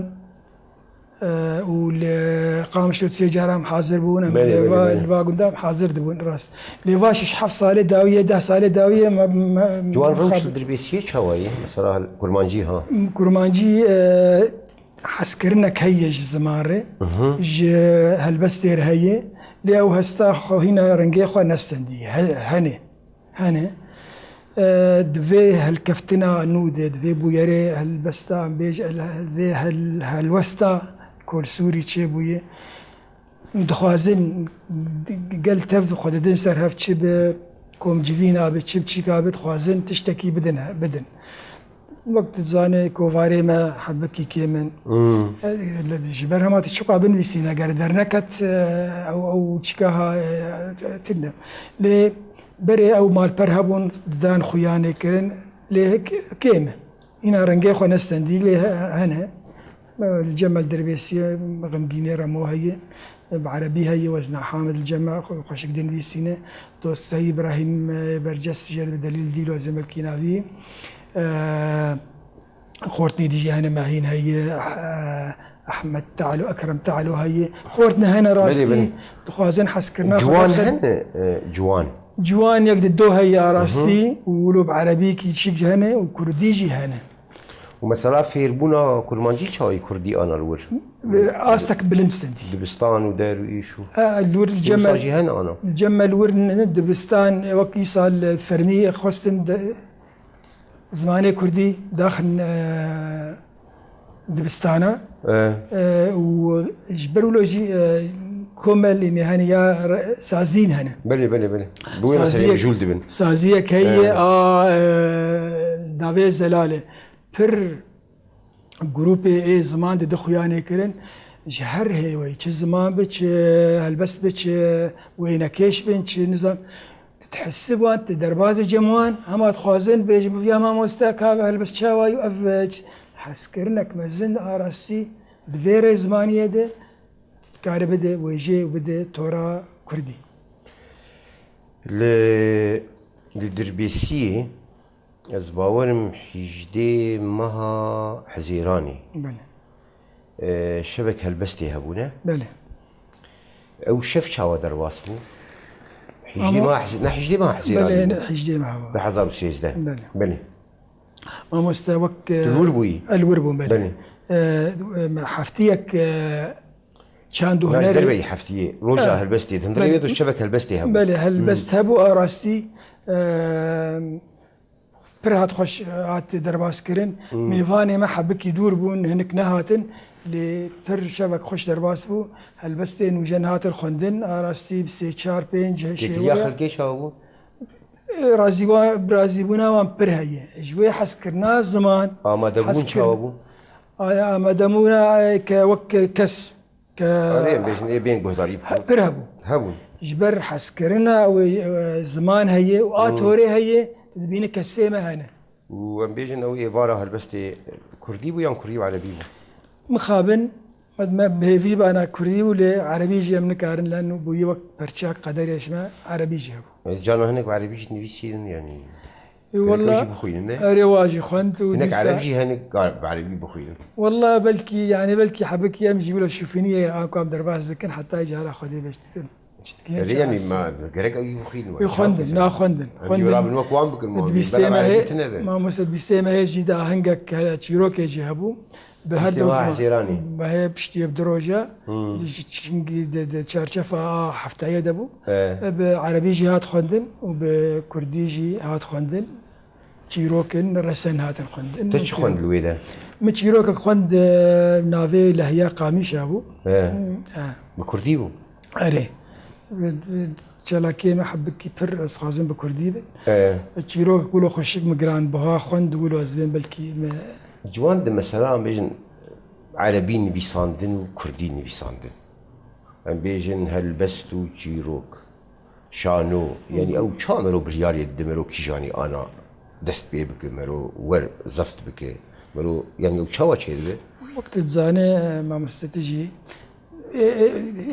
e, û li Qamişlo sê cara em hazir bûn. Em Belê, li belê, va, belê. li va gunda em hazir dibûn rast. Lê va şeş heft salê dawiyê, deh salê dawiyê me, me, Ciwan rewş mixab- li Dirbêsiyê çawa ye? Mesela kurmancî ha? Kurmancî, e, hezkirinek heye ji ziman re, Mhm. ji helbestê re heye, lê ew hesta xwe hîna rengê xwe nestendiye. He-, hene. Hene. E, di vê helkeftina nû de, di vê bûyerê helbesta, em bêj, el-, vê hel-, helwesta Kolsûrî çêbûye. Dixwazin gel tev xwe didin ser hev, çi bi komcivîna bi, çi bi çîka bi, dixwazin tiştekî bidin, bidin. Wek tu dizanî, kovarê me hebikî kêm in. Hmm. E, li, ji ber hema tu çiqa binivîsîne, eger derneket, e, ew, ew çîka ha, e, tune. Lê berê ew malper hebûn, didan xuyanê kirin, lê hik-, kêm e. Îna rengê xwe nestendî, lê he-, hene. Li Cemel Derbêsiyê xemgînê Remo heye. Bi erebî heye, Wezna Hamid li cem me xwe-, xweşik dinivîsîne. Dost Seyî Îbrahîm, e, Berces jê re bi delîl dîl wezê milkî navî. E, xortnê dijî hene, Mehîn heye, e, Ehmed Talo, Ekrem Talo heye. Xortne hene rastî, Belê, belê. dixwazin hezkirina xwe Ciwan bixin. hene, e, ciwan. Ciwan yek di do heye a rastî Mhm. û wilo bi erebî kî çîk jî hene û kurdî jî hene. Û mesela fêrbûna kurmancî çawî kurdî ana li wir? Bi astek bilind stendî. Dibistan û der û îş û E, li wir Wisa cemel, jî hene ana? cemel wir ne, dibistan, e, wek îsal, e, fermî xwestin de, zimanê kurdî daxin, e, dibistana. E. E, û ji ber wilo jî, e, komelî ne hene ya re-, sazîn hene. Belê, belê, belê. Bi wê meseleyê Saziyek, mijûl dibin. saziyek heye E. a, e, navê Zelal e. Pir grûpê ê ziman dide xuyanê kirin. Ji her hêweyî, çi ziman bi, çi helbest bi, çi wênekêş bin, çi nizam. Tu dihesib wan, tu derbazê cem wan, hema dixwazin bêjin, bi viya mamoste ka helbest çawa ye, ev, e, ç-, hezkirinek mezin a rastî di vê rêzmaniyê de dikare bide wêjê û bide tora kurdî. Li, li Dirbêsiyê ez bawerim hîjdê meha Hezêranê. Belê. E, şevek helbestê hebûne. Belê. Ew şev çawa derbas bû? Hîjdê Ama meha Hezê-, ne hîjdê meha Hezêranê Belê, bû. ne, hîjdê meha bû. Du hezar û sêzdeh. Belê. Belê. Mamoste wek, e, Tu li wir bûyî? El wir bûm, belê. Belê. E, e, heftiyek, e, çand û Na ji hunerê derveyî heftiyê, roja Evet. helbestê, di hundirê Belê. wê de şevek helbestê hebû. Belê, helbest Hmm. hebû a rastî, e, pir hat xweş hat derbas kirin. Hmm. Mêvanê me hebikî dûr bûn, hinik nehatin. Lê pir şevek xweş derbas bû. Helbestên wî jin hatin xwendin. A rastî bi sê, çar, pênc Têkiliya şêweye. xelkê çawa bû? Razîbûna wan pir heye. Ji wê hezkirina ziman, Amadebûn çawa bû? Amadebûna ke wek kes, ke Erê, em bêjin ê bên guhdarî bû. Pir hebû. Hebûn. Ji ber hezkirina wê, e, ziman heye û a Hmm. torê heye, tu dibînî kesê me hene. Û em bêjin ew êvara helbestê kurdî bû yan kurdî û erebî bû? Mixabin, me, me bi hêvî bana kurdî û lê erebî jî em nikarin, len bûyî wek perçeya qederê ji me erebî jî hebû. E, carna hinek bi erebî jî nivîsîn, yanî E, hinek ew wella, jî bixwînin, ne? Erê wa jî xwend û Hinek dîsa ereb jî hinek bi erebî bixwînin. Wella belkî, yanî belkî hebikî em jî wilo şûfîniyê anku em derbas dikin heta cara Xwedê beş ditin. Çitkî Erê, yanî ma gerek ew jî bixwînin, Ê, xwendin, na xwendin, Em jî xwendin. Rabin wek wan bikin, Di bîstê mehê, mamoste, di bîstê mehê jî de ahengek, e, çîrokê jî hebû. Bi her Piştî doz wa ma-, Hezêranê. Mehê piştî bi du roja, Hmm. ji çingî di, di çarçefa a heftayê de bû. E. E, bi erebî jî hat xwendin û bi kurdî jî hat xwendin. Çîrokin resen hatin xwendin. Te çi xwend li wê de? Min çîrokek xwend, e, navê Lehiya Qamîşa bû. E. Hmm, e. Bi kurdî bû? Erê. Çalakiyê me hebikî pir ez xwazim bi kurdî bin. E. Çîrok wilo xweşik min giran biha xwend wilo ez bên belkî me Ciwan di mesela em bêjin erebî nivîsandin û kurdî nivîsandin. Em bêjin helbest û çîrok, şano, yanî ew çawa mero biryarê dide mero kîjanî ana dest pê bike, mero wer zeft bike, mero, yanî ew çawa çêdibe? Wek tu dizane, mamoste tu jî, ê, ê,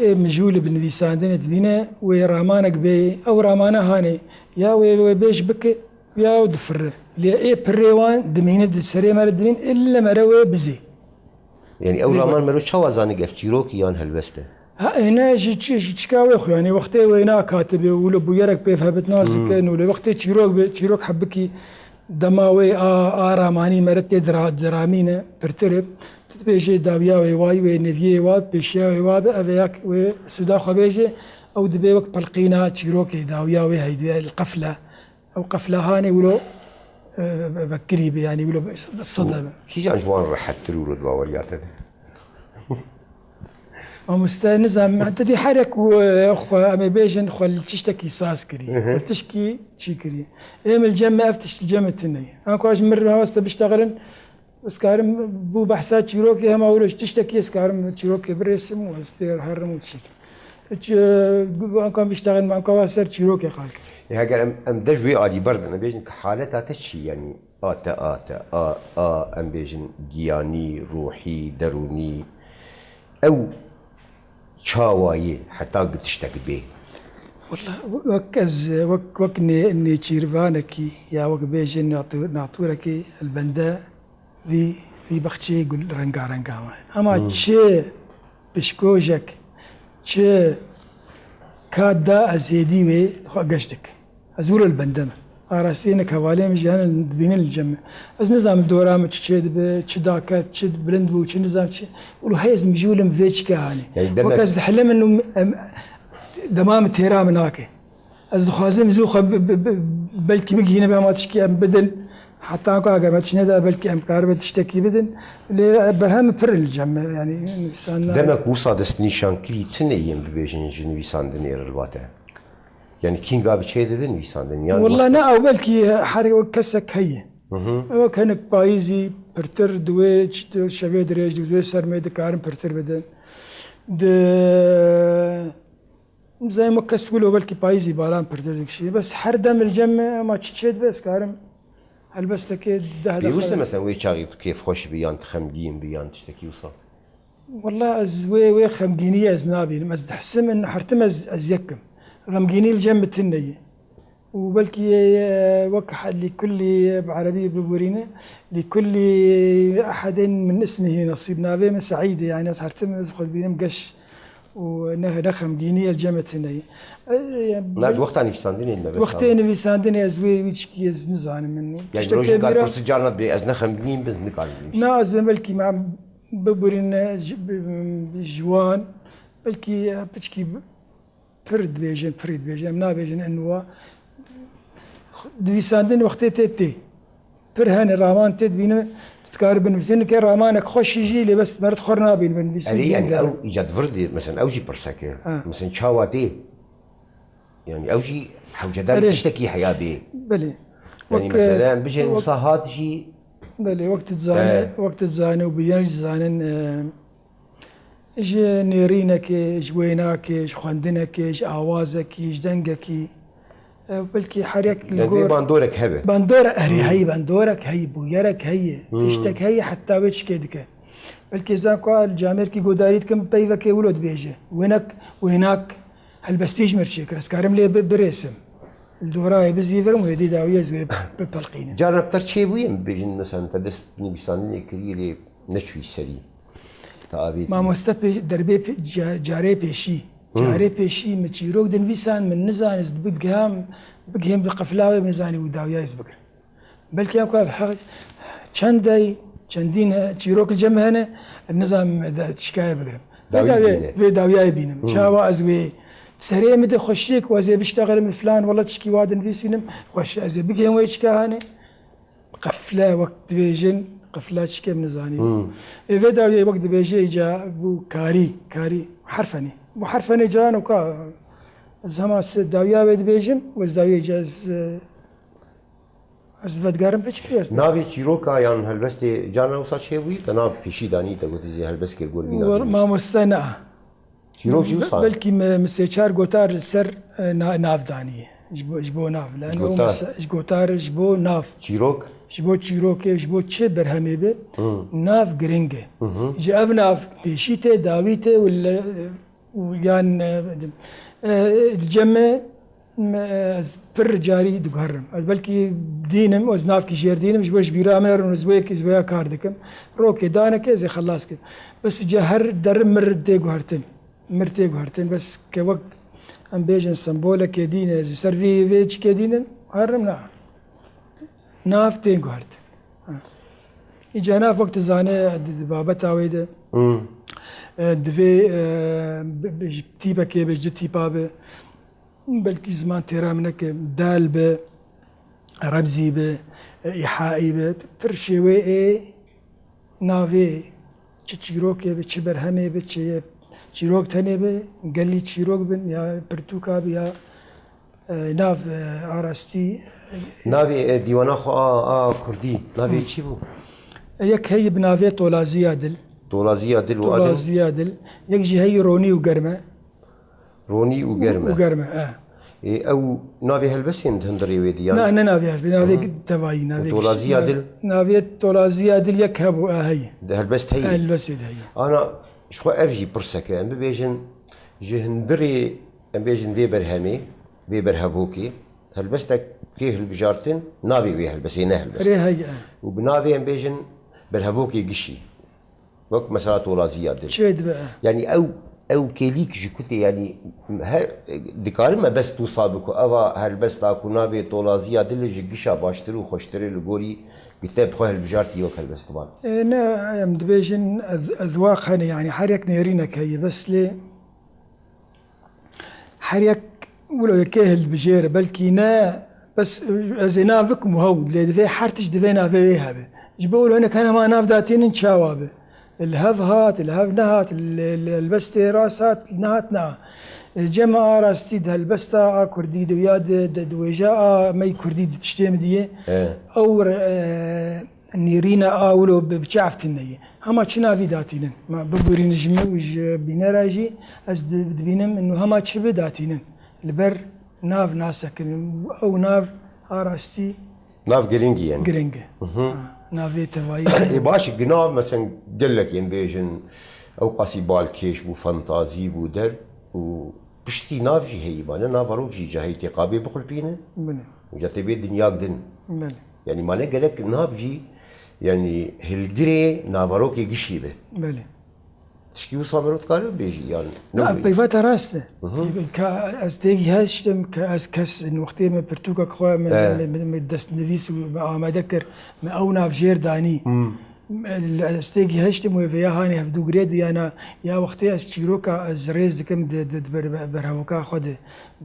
ê mijûl bi nivîsandinê dibîne, wê ramanek bê, ew ramane hanê, ya wê, wê bêj bike, ya ew difirre. Lê ê pirrê wan dimîne di serê me re dimîn, ille me re wê bizê. Yanî ew Lê raman mero çawa zanî ev çîrokî yan helbest e? Ha, êne ji çi, ji çika wê xwe, yanî wextê wêna katibe û li bûyerek pêv hebit nas Hmm. dikin û lê wextê çîrok be, çîrok hebikî dema wê a, a ramanî mere tê dira-, diramîne, pirtir e. Tu dibêjê dawiya wê wayî wê neviyê wa, pêşiya wê wa be, ev ê yak wê suda xwe bêjê, ew dibê wek pelqîna çîrokê, dawiya wê heydiye, el qefle. Ew qefle hanê wilo, e, vekirî be, yanî wilo sede be. Kîjan ji wan rehettir û li baweriya te de? Mamoste, nizam, te dî herek û, e, xwe, em ê bêjin, xwe li tiştekî saz kirî. Hı hı. Xwe tişkî çî kirî. Ê min li cem me ev tişt li cem me tune ye. Anku ez ji min re hewes te biştexilin, ez karim bû behsa çîrokê hema wilo ji tiştekî ez karim çîrokê birêsim û ez pê herim û çî. Hiç, e, anka biştexilin, anka wa ser çîrokê qal kir. Ê, heger em, em de ji wê alî berdin, em bêjin ki haleta te çi, yanî a te, a te, a, a, em bêjin giyanî, ruhî, derûnî, ew çawa ye heta gi tiştek bê? Wela, wek ez, wek, wek nê-, nêçîrvanekî ya wek bêjin natu-, natûrekî li bende vî, vî bexçeyê gul rengarenga me. Hema Hmm. çi pişkojek, çi kat da ez êdî wê xwe geş dikim. Ez wilo li bende me. Arastî hinek hevalên min jî hene dibînin li cem me. Ez nizanim dora min çi çêdibe, çi daket, çi bilind bû, çi nizam çi. Wilo hey ez mijûl im vê çike hanê. Yani demek Wek ez dihilimin û em, dema min têra min nake. Ez dixwazim zû xwe bi, bi, bi, belkî bigihînim ya ma tişkî em bidin. Heta ku eger me tişt neda belkî em karibe tiştekî bidin. Lê berhem pir in li cem me, yanî nivîsandina Demek wisa destnîşankirî tune yên bibêjin ji nivîsandinê re li ba te? Yanî kînga bi çê dibe nivîsandin? Yan Wela wexta ne ew belkî her wek kesek heye. Hı hı. Ew wek hinek payîzî pirtir di wê ç-, di şevê dirêj di wê sermê dikarin pirtir bidin. Di Nizam kes wilo belkî payîzî baran pirtir dikişî. Bes her dem li cem me, ema çi çê dibe ez karim helbestekê deh Pêwist e deqa. Mesela wê çaxî tu kêfxweş bî yan tu xemgîn bî yan tiştekî wisa? Wela ez wê, wê xemgîniyê ez nabînim. Ez dihsim in her tim ez, ez yek im. Xemgînî li cem min tune ye. û belkî, e, wek he-, lîkullî, bi erebî bibûrîne, lîkullî ehedin min ismihî nesîb. Navê min Seîd e, yanî ez her tim ez xwe dibînim geş û ne, ne xemgînî ez cem me tune ye. E, e, Na, di wexta nivîsandinê me bes Wextê nivîsandinê ez wê wî çikî ez nizanim min. Yani Tiştek rojê tê bîra pirsî carna dibê ez ne xemgîn bin, nikarim nivîsim. Na, ez ê belkî me bibûrîne ji, bi, bi, ji wan, belkî, e, piçkî bi-, Pir dibêjin, pirî dibêjin, em nabêjin in wa. Nivîsandin wextê tê tê. Pir hene, raman tê dibînin, tu dikarî binivîsî. Nike ramanek xweşî jî, lê bes meret xwe nabîn binivîsî. Erê, yani ew îca di vir de, mesela ew jî pirsek e. Ha. Mesela çawa tê? Yani ew jî hewcedar Erê. tiştekî heya bê. Belê. Yani Wek, mesela em bijên wek wisa hat jî Belê, wek tu dizane, Eh. wek tu dizane û bûyer jî zanin, e, ji nêrînekê, ji wênakê, ji xwendinekê, ji awazekî, ji dengekî, e, belkî her yek li Yani gor vê bandorek hebe. Bandor, erê Hmm. heyî, bandorek heyî, bûyerek heyî, Hmm. tiştek heyî, heta wê çikê dike. Belkî zan ku li camêrkî godarî dikim, peyvekê wilo dibêje. Wênek, wênak, helbestî ji mir çêkir. Ez karim lê bi-, birêsim. Li dorayê bizîvirim û êdî dawiyê ez wê bipilqînim. Carna te çêbûye em bêjin, mesela te dest bi nivîsandinê kirî lê neçûyî serî. Te avêtî. Mamoste pê-, derbê pê-, ca-, carê pêşî. Hmm. Carê pêşî min çîrok dinivîsan, min nizan ez dibi digiham, bigihêm bi qifla wê min zanî û dawiya ez bigirim. Belkî em ku ev heq çend dey, çendîn he-, çîrok li cem hene, em nizanim me de çikayê bigirim. Vê Dawî dawiyê, bîne. vê dawiyayê bînim. Hmm. Çawa ez wê serê min de xweşik, ez ê biştexelim filan, wela tişkî wa dinivîsînim, xweş ez ê bigihêm wê çika hane. Qefle wek dibêjin, qefla çike min nizanî. Hmm. Ê vê dawiyê wek dibêje îca bû karî, karî herfenê. Bû herfenê cayan û ka ez hema se dawiya wê dibêjim, û ez dawiyê îca ez, e, Ez vedigerim piçkî ez. Navê çîroka yan helbestê carna wisa çêbûyî, te nav pêşî danî, te gotî zê helbest kir gor vî navê Wel, nivîs. Mamoste na. Çîrok jî wisa. Belkî me, me sê çar gotar li ser, e, na-, nav danî. Ji bo, ji bo nav. Lano Gotar. Mesela, ji gotar, ji bo nav. Çîrok. Ji bo çîrokê, ji bo çi berhemê be, Hmm. nav giring e. Hı hı. Ji ev nav pêşî tê, dawî tê û le-, û yan, e, e, cem e, Me, ez pir carî diguherim. Ez belkî dînim, ez navkî jêr dînim, ji bo ji bîra me rûn, ez wê, ez wêya kar dikim. Rokê danekê ez ê xelas kim. Bes ca her derim mir tê guhertin. Mir tê guhertin. Bes ke wek em bêjin sembolekê dînin, ez ê ser vê, vê çikê dînin, herim na. Nav tê guhertin. Ha. Îca nav wek tu zane, di, di babeta wê de, Hmm. e, divê, e, bi, bi, ji tîpekê be, ji tîpa be. Belkî ziman têra min neke, dal be, remzî be, îhaî be, pir şêwê ê navê çi çîrokê be, çi berhemê be, çi ye, çîrok tenê be, gelî çîrok bin ya pirtûka be ya, e, nav, e, arastî. Navê, e, dîwana xwe a, a kurdî, navê Hı. çi bû? Yek heyî bi navê Tolaziya Dil. Tolaziya Dil û a din? Tolaziya Dil. Yek jî heyî Ronî û Germe. Ronî û Germe. Û Germe, e. Ê, ew navê helbestên di hundirê wê de yan? Na, ne navê helbestê, navê Hı. tevayî, navê Û Tolaziya kişî, Dil? Navê Tolaziya Dil yek hebû, e, heyî. Di helbest heyî? Helbestê de heyî. Ana, ji xwe ev jî pirsek e. Em bibêjin, ji hundirê, em bêjin vê berhemê, vê berhevokê, helbestek tê hilbijartin, navê wê helbestê ne helbest. Rê heye. Û bi navê em bêjin berhevokê gişî. Wek mesela Tolaziya Dil. Çê dibe. Yani ew, ew kêlîk ji ku tê, yani her, dikarim me bes wisa biku, eva helbesta ku navê Tolaziya Dil ji gişa baştir û xweştir e li gorî ku te bi xwe hilbijartî wek helbestvan. E, ne, em dibêjin ez, ezwaq hene, yani her yek nêrînek heye, bes lê her yek wilo yekê hilbijêre, belkî ne, bes ez ê nav bikim û hew, lê divê her tişt divê navê wê hebe. Ji bo wilo hinek hene hema nav datînin çawa be. Li hev hat, li hev nehat, li, li helbestê rast hat, nehat na. Cem a rastî di helbesta a kurdî de ya di, di, di wêja a mey kurdî di tiştê min diyê. E. Ew, e, nêrîna a wilo bi, bi çi ev tune ye? Hema çi navî datînin? Ma bibûrînin ji min û ji bînera jî ez di-, dibînim inu hema çi bi datînin. Li ber nav nasekin. Ew nav a rastî Nav giringî yani. giring e. Mhm. Ha, navê tevayî. Ê baş, ginav mesen gelek yên bêjin, ew qasî balkêş bû, fantazî bû der û piştî nav jî heyî, ma ne naverok jî cahî tê qabê bixulpîne. Bine. Ca tê bê dinyak din. Bine. Yani ma ne gerek nav jî, yani hilgirê naverokê gişî be. Belê. Tişkî wisa mirov dikare bibêjî, yan ne Na, wî? Peyva te rast e. Hı hı. Ka ez têgî hiştim, ka ez kes, wextê me pirtûka xwe, me, He. me, me, me destnivîs û me amade kir, me ew nav jêr danî. Hmm. Ez têgî hiştim wê vêya hanê hevdû girê di, yana ya wextê ez çîroka ez rêz dikim di, di, di ber-, berhevoka xwe de,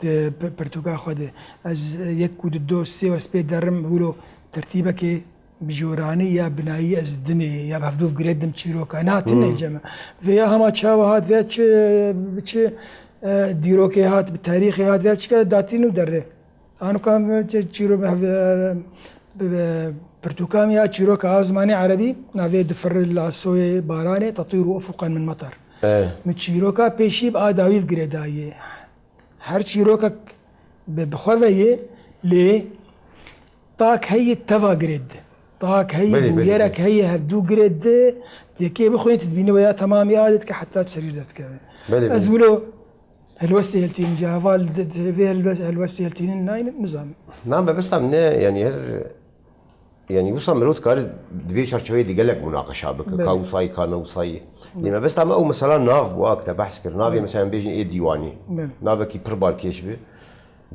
di p-, pirtûka xwe de. Ez yek ku di do sê ez pê derim wilo tertîbekê bi joranî ya binayî ez dimê ya bi hevdû girê dim çîroka. Na tune Hmm. cem. Vêya hema çawa hat, vêya çi, çi E, dîrokê hat, bi tarîxê hat, vê çika datîn û derê. Anoka çîro-, bi, bi, bi, pirtûka min ya çîroka a zimanê erebî, navê Difirri Lasoyê Baranê, Tetîru Ufuqen min Metar. E. Min çîroka pêşî bi a dawî girêdayê. Her çîrokek bi, bi xwe ve yê, lê tak heye teva girêd. Tak heye, belê, belê, bûyerek belê, heye hevdû girêd. Yekê bixwînî, tu dibînî weya temamî a dike heta serî derdikeve. Belê, ez belê, wilo helwestê hiltînin, ca heval di, di, vê helwe-, helwestê hiltînin naynin, nizanim. Na, mebesta min ne, yanî her, yanî wisa mirov dikare di vê çarçoveyê de gelek munaqeşa bike. Belê. Ka wisayî, ka ne wisayî. Lê mebesta me ew mesela nav bû, a te behs kir. Navê, belê, mesela em bêjin ê dîwanî. Belê. Navekî pir balkêş bi.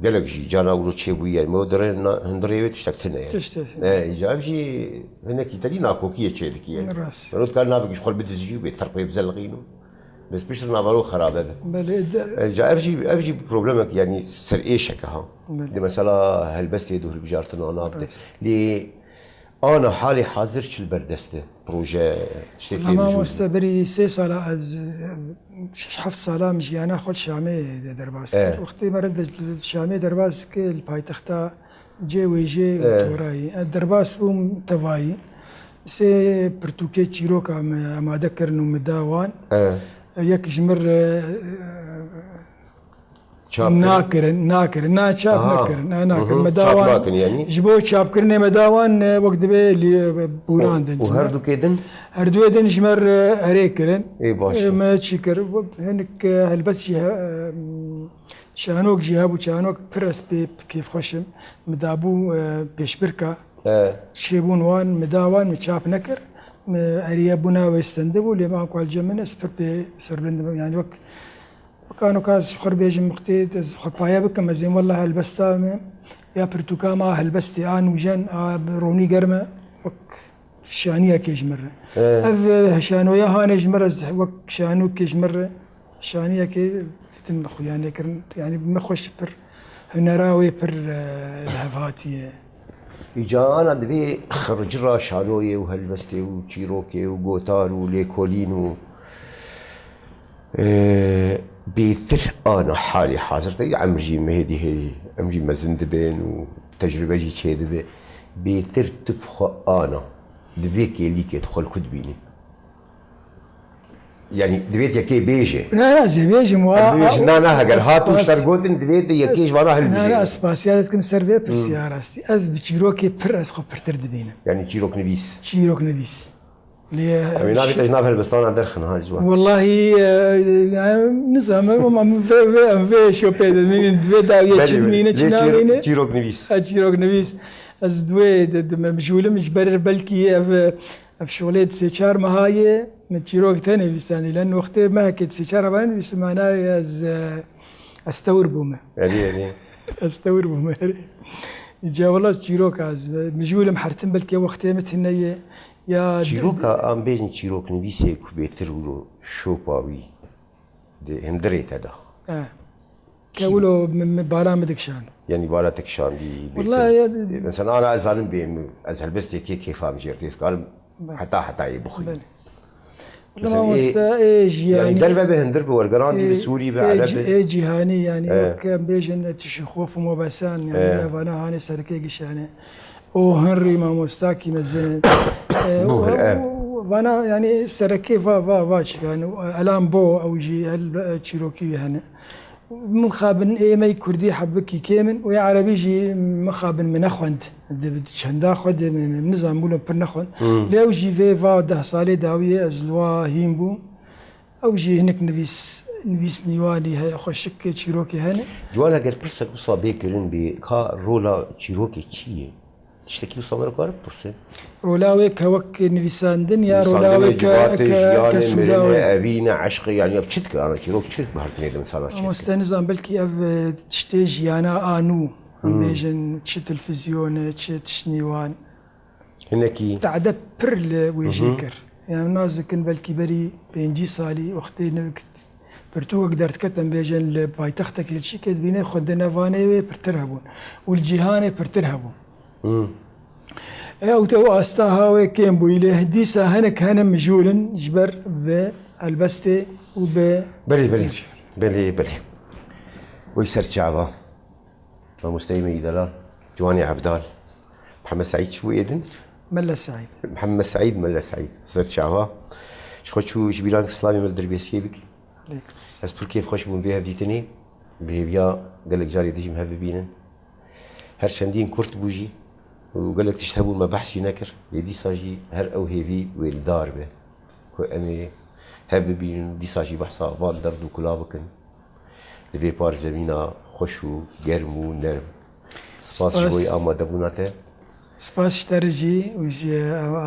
Gelek jî cana wilo çêbûye. Me dire na-, hundirê wê tiştek tune ye. Tiştek tune. E, îca ev jî hinekî tedî nakokiyê çêdikiye. Rast. Mirov dikare navekî ji xwe bidizî û bê terpê bizelixîn û bes piştre navaro xerabe be. Belê, de- E, îca ev jî, ev jî problemek, yanî serêşek e ha. Belê. Di mesela helbestê, di hilbijartina nav de. Rast. Lê ana halê hazir çi li ber dest e? Proje, tiştê tê mijûl? Mamoste, berî sê sala ez, şeş heft sala min jiyana xwe li Şamê de derbas kir. E. Wextê me re de, li Şamê derbas kir, li paytexta cê wêjê û, e, torayî. Ez derbas bûm tevayî. Sê pirtûkê çîroka me amade kirin û me da wan. E. Yek ji mir, e, Çap kirin? Nakirin, nakirin. Na, çap, aha, nekirin. Na, nakirin. Hı hı. Me da wan, çap nakin yanî? Ji bo çapkirinê me da wan, e, wek divê lî-, e, bûrandin. Û, û herdûkê din? Herdûyê din ji me re erê kirin. Ê, baş e. E, me çî kir? Hinek, e, helbest jî he-, e, şanok jî hebû, çanok pir ez pê kêfxweş im. Me dabû, e, pêşbirka. E. Çêbûn wan, me da wan, me çap nekir. Me eriye bûna wê stendibû, lê me anku li cem min, ez pir pê serbilind im. Yanî wek Wek anoka ez ji xwe re bêjim, wextê ez xwe paye bikim, ez ên wela helbesta me ya pirtûka me, a helbestê, a nûjen, a ronî germ e, wek şaniyekê ji min re. He. Ev, e, şanoya hanê ji min re, ez wek şanokê ji min re, şaniyekê ditim xwe, yanî kirin, yanî bi me xweş pir, hunera wê pir, e, li hev hatiye. Îca ana divê xircira şanoyê û helbestê û çîrokê û gotar û lêkolîn û, e, bêtir ana halê hazir de, em jî mehêdî hê, em jî mezin dibin û tecrube jî çêdibe. Bêtir tu bi xwe ana di vê kêlîkê de xwe li ku dibînî? Yanî divêt yekê bêje. Na, na, ez ê bêjim, wa, ez bêjim, na, na, heger hat û ji te re gotin, divêt yekê ji vana hilbijêre. Na, na, ez spasiya dikim ser vê pirsiyara rastî. Ez bi çîrokê pir, ez xwe pirtir dibînim. Yanî çîroknivîs. Çîroknivîs. Lê, em ê navê te ji nav helbestana derxin, ha, ji wan. Wellahî, e, e, nizanim, ama em vê, vê, em vê şopê de mînin, divê dawiyê çi dimîne, çi namîne. Belê, belê. Lê çîro-, çîroknivîs. Ha, çîroknivîs. Ez di wê de, de, me mijûlim, ji ber belkî ev, e, Ev şolê di sê çar meha ye, min çîrok te nivîsandî. Len wextê mehekê di sê çar meha nivîsim, manayê ez, e, ez tewr bûme. Erê, erê. Ez tewr bûme, erê. Îca wela çîrok ez, mijûlim hertim belkê wextê min tune ye. Ya çîroka, em bêjin çîroknivîsê ku bêtir wilo şopa wî di hundirê te de. E. Ke wilo min, min bala min dikişand. Yanî bala te kişandî, bêtir. Wela ya. Mesela ana ez zanim bê min, ez helbestê kê kêfa min jê re tê, ez karim heta hetayê bixwînim. Belê. Wela mesela, mamoste, ê, ê jiyanî, yanî derve bi hundir bi, wergerandî bi, ê, sûrî bi, ê, ereb bi. Ê cîhanî, yanî wek em bêjin, tişin xof û mobesan, yanî evana hanê serkê gişane. O hinrî mamostakî mezin in. E, Bû, o, e. O, vana, yanî, serekê va, va, va çi, yanî, Elan Bo, ew jî hel, e, çîrokî wî hene. Mixabin ê me kurdî hebikî kêm in, wê erebî jî mixabin min nexwend. Di, di çenda xwe de min, min, min nizam bûlo pir nexwend. Hmm. Lê ew jî vê va deh salê dawiyê ez li wa hîn bûm. Ew jî hinek nivîs, nivîs nîwanî heye, xweşik çîrokê hene. Ciwan, eger pirsek wisa bê kirin bê, ka rola çîrokê çi ye? Tiştekî wisa me re kare bipirse? Rola wê ke wek nivîsandin ya rola wê ke, ke, ke sûda wê? Nivîsandinê, civatê, jiyanê, mirinê, evînê, eşqê, yanî ya çi dike, ana çîrok çi bi her tinê de insana çêdike? Mamoste nizam, belkî ev, e, tiştê jiyana a nû, em bêjin, çi televîzyonê, çi tişt nîwan. Hinekî. Tade pir li wêjê kir. Yanî nas dikin belkî berî pêncî salî wextê ne-, pirtûkek derdiket, em bêjin li paytextekê li çîkê dibîne xwendina vanê wê pirtir hebûn û li cîhanê pirtir hebûn. Hmm. E, ew te ew asta ha wê kêm bûyî lê dîsa hinek hene mijûl in ji ber bi helbestê û bi... Belê, belê. Belê, belê. Wey ser çava. Mamosteyê me yî delal, Ciwanê Evdal. Mihemed Seîd çi bû êdin? Mele Seîd. Mihemed Seîd, Mele Seîd. Ser çava. Ji xwe çû ji bîran silavê me li Dirbêsiyê bikî. Aleykum selam. Ez pir kêfxweş bûm vê hevdîtinê. Bi hêviya gelek carê dijî em hev bibînin. Her çendîn kurt bû jî û gelek tişt hebû me behs jî nekir. Lê dîsa jî her ew hêvî wê li dar be ku em ê hev bibînin û dîsa jî behsa van derd û kula bikin. Li vê par zemîna xweş û germ û nerm. Spas ji Spas. bo amadebûna te. Spas ji te re jî û ji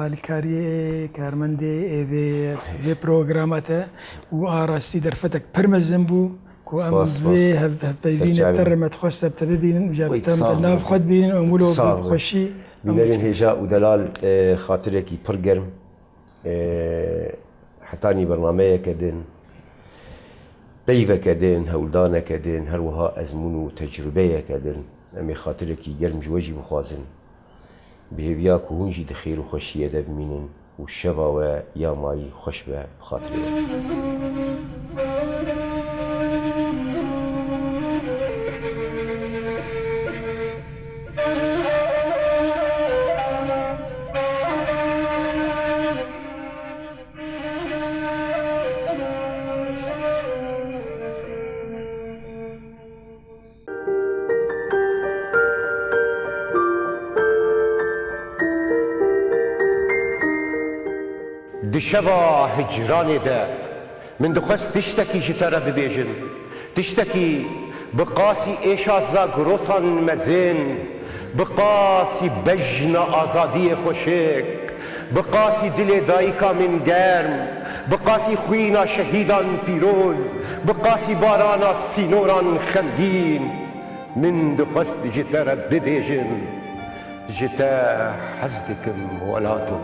alîkariyê karmendê ê vê, vê programa te û a rastî derfetek pir mezin bû ku em Spas, spas. vê hev-, hevpeyvînê Serçavê te re me dixwest bi te bibînin û ca Oy, bi te sağ ol. nav xwe dibînin û em wilo Sağ bi ol. xweşî em Bînerên hêja û delal, e, xatirekî pir germ. E, hetanî bernameyeke din, peyveke din, hewldaneke din, her wiha ezmûn û tecrubeyeke din, em ê xatirekî germ ji we jî bixwazin. Bi hêviya ku hûn jî di xêr û xweşiyê de bimînin û şeva we ya mayî xweş be bi xatirê we. Di şeva hicranê de min dixwest tiştekî ji te re bibêjim. Tiştekî bi qasî êşa zagrosan mezin, bi qasî bejna azadiyê xweşik, bi qasî dilê dayika min germ, bi qasî xwîna şehîdan pîroz, bi qasî barana sînoran xemgîn, min dixwest ji te re bibêjim, ji te hez dikim welato.